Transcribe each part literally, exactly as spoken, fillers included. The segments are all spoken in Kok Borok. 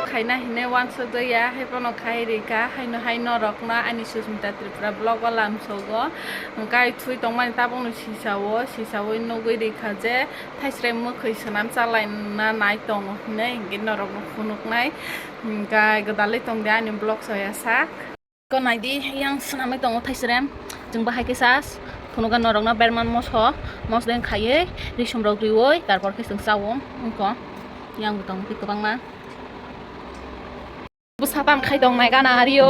Khaina hinwi uansukjak ya, hai phano khai rikha, haino hai norokno ani Susmita Tripura vlog o lamsogo. Kai thui tongmani tabukno sisao, sisawi nugwi rikha je thaisrem mwkhwi swnam chalaina nai tongo hinwi, hinkhe norokno phunuknai. Hinkhe gwdalwi tongdi ani vlog soya sak. Ko naidi, yang swnamwi tongo thaisrem. Chwng bahai khe sas, phunugo norokno berman moso, mosdeng khaiwi, risum rok riwi, tarpor khe chwng chawo. Wngkho, yang bo tongo tei kwbangma. Bwsa tam khai tong nai gana Rio.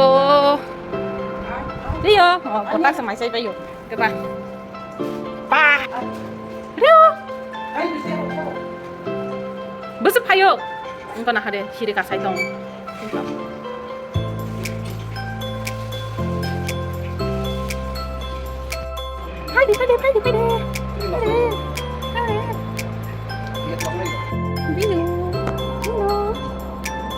Rio, oh, kota se mai chai paio. Keba. Pa. Rio. Bwsa phaio. Wngkha na hade, siri kasai tong. Phaidi, phaidi, phaidi, phaidi. Phaidi. Phaidi. Hello. Hello.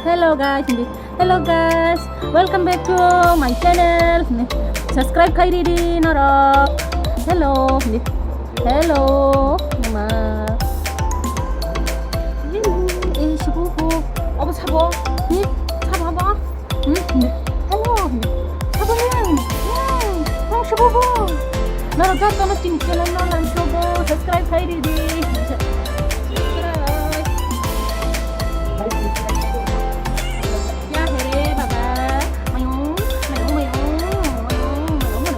Hello guys, hindi. Hello guys, welcome back to my channel. Hindi. Subscribe khai ridi norok. Hello, hindi. Hello, ma. Hello, eh, sibu ko. Obo sabo. Hindi. Sabo, sabo. Hmm, hindi. Hello, hindi. Sabo, hindi. Hmm, hmm, sibu ko. Norok jotono chini channel no lang sobo, subscribe khai ridi. Subscribe. Ya he baba. Mayung, mayung, mayung,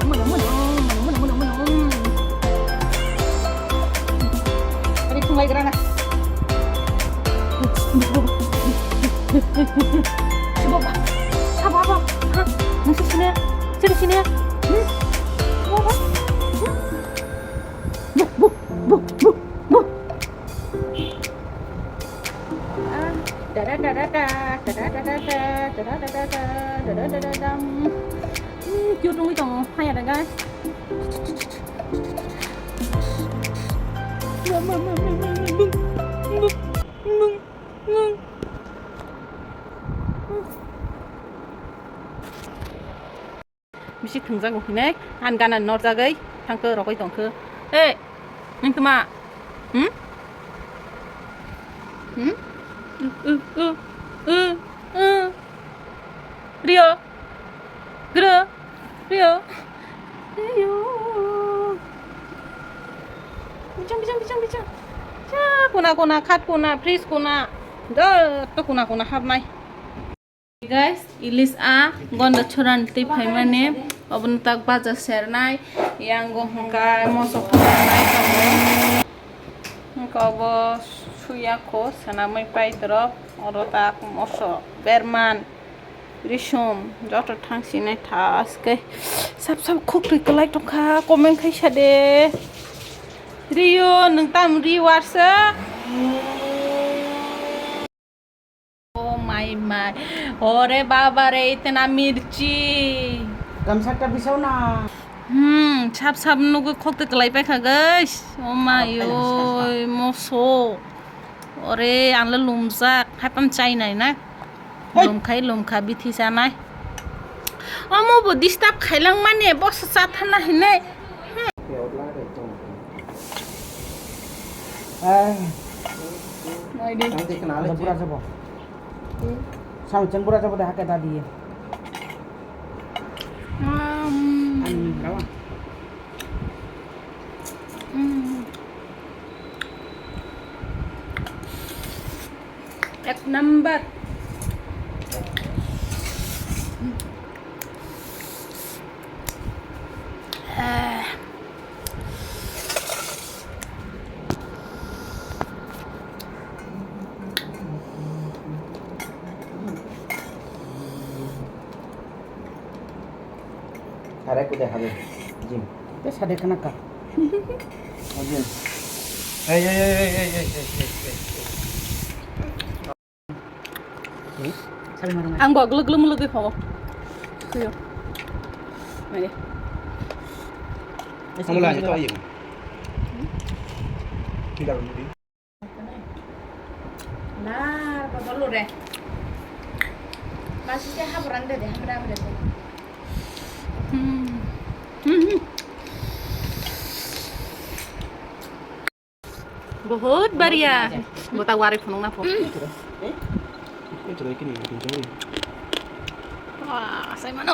mayung, mayung, mayung. Tadi sungai gerana. Sabo, sabo, sabo. Ha? Nasi sini? Sini, sini. Hmm? Sabo, sabo. Hmm? Bu, bu, bu, bu, bu. Hmm, cute nungwi tongo, haya da, guys. Bisi thwngjago hinwi, ani gana norjagwi thangkhe rogwi tongkhe. Ei, nwng tma? Hmm? Hmm? U, u, u, u, u. Rio. Gro. Rio. Rio. Bichang, bichang, bichang, bichang. Cha, kuna, kuna, khat kuna, fridge kuna. Joto kuna, kuna hapnai. Guys, ilis a gonda chorani twi phaimani, obono tak baja sernai, yango hwnka moso phaimani tongo. Hwnka obo suya kho, swnamwi pai torok, oro tak moso berman, risum, joto thang sinai thaske sap sap khuk twi kwlai tongkha, comment khaisa de. Rio, nwng tam ri warsa? Oh my my. Ore baba re, itna mirchi. Gamsa ekta bisao na. Hmm, sap sap nugwi khok twi kwlai paikha, guys. Oh my oi, moso. Ore, ang le lumjak. Haipam chai nai na. Hei. Lumkhai, lumkha, bithi sanai. Omo bo disturb khailang mani, bosa cha thana hinai. Eh. Nai di. Ang di kenal aja. Bura jabo. Hmm. Sang chen bura jabo de hake dadi. Hmm. Ani rawa. Hmm. Ek number. Eh. Sare kude habe. Jim. Te sade kana ka. Jim. Hey, hey, hey. Ang bo gluk gluk gluk phago. Suyo. Mane. Kamu lah itu ayo. Tidak berhenti. Nah, apa perlu deh? Masih siapa orang deh, hamra hamra deh. Hmm. Hmm. Bahut bariya. Bota wari phunung na pho. Wah, sai mano.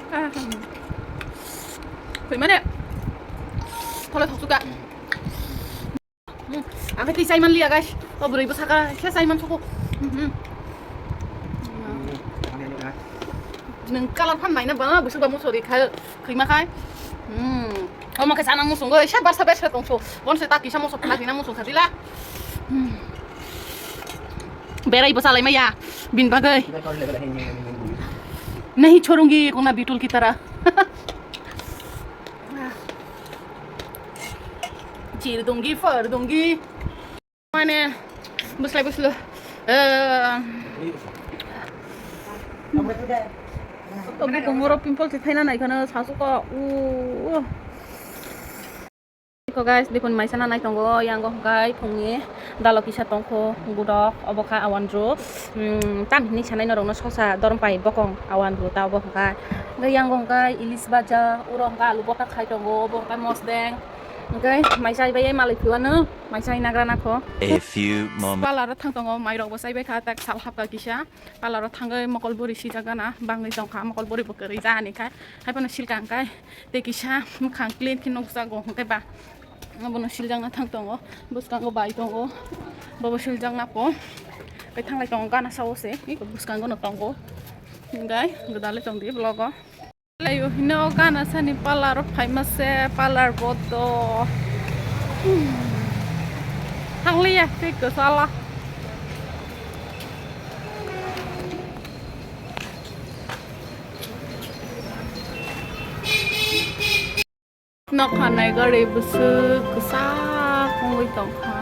Ah, koi mane? Thola thoksuka. Hmm, ang khe twi chaiman liya, guys. O bwrwi bwsaka khe chaiman soko. Hmm, hmm. Nwng colour phan naina ba, bwswk ba mosori khai, khwima khai. Hmm. Omo khe sana musung, oi, sa barsa bersa tongso. Bonse ta kisa moso phana dina musung sadila. Hmm. Berai bwsa lai maya, bin bagwi. Nahi chorungi kona bitul ki tarah. Chir dungi, far dungi. Mane, bwslai bwslo. Eh. Obo kumuro pimple se thaina nai khano sasuka. U. Ko guys, dikon maisa na nai tongo, yango hwnkhe phungni dalo kisa tongkho, budok, obo kha awan ro. Hmm, tam hini sanai norokno sosa dormpai bokong awan ro ta obo hwnkha. Hwnkhe yango hwnkhe ilis baja, uro hwnkhe alu bota khai tongo, obo hwnkhe mosdeng. Hwnkhe maisa bai malai phiwano, maisa hai nagra nakho. A few moments. Parlour o thang tongo, mairok bo chaibai kha, tak sal hapkha kisa. Parlour o thangwi mokol bwrwi sijak gana, bangwi tongkha, mokol bwrwi bo kwrwi ja ani khai. Haiphano silka hwnkhe. Tei kisa mwkhang clean khe nukjago hwnkhe ba. Abono siljakna thang tongo, bwskango bai tongo, bobo siljakna po. Tei thanglai tongo gana sao se, iko bwskango no tongo. Hwnkhe gwdalwi tongdi vlog o. Laio hino gana sani parlour o phaima se, parlour bodo. Thangliya tei kwchala. Nokha nai gari bwswk kwchak wngwi tongkha.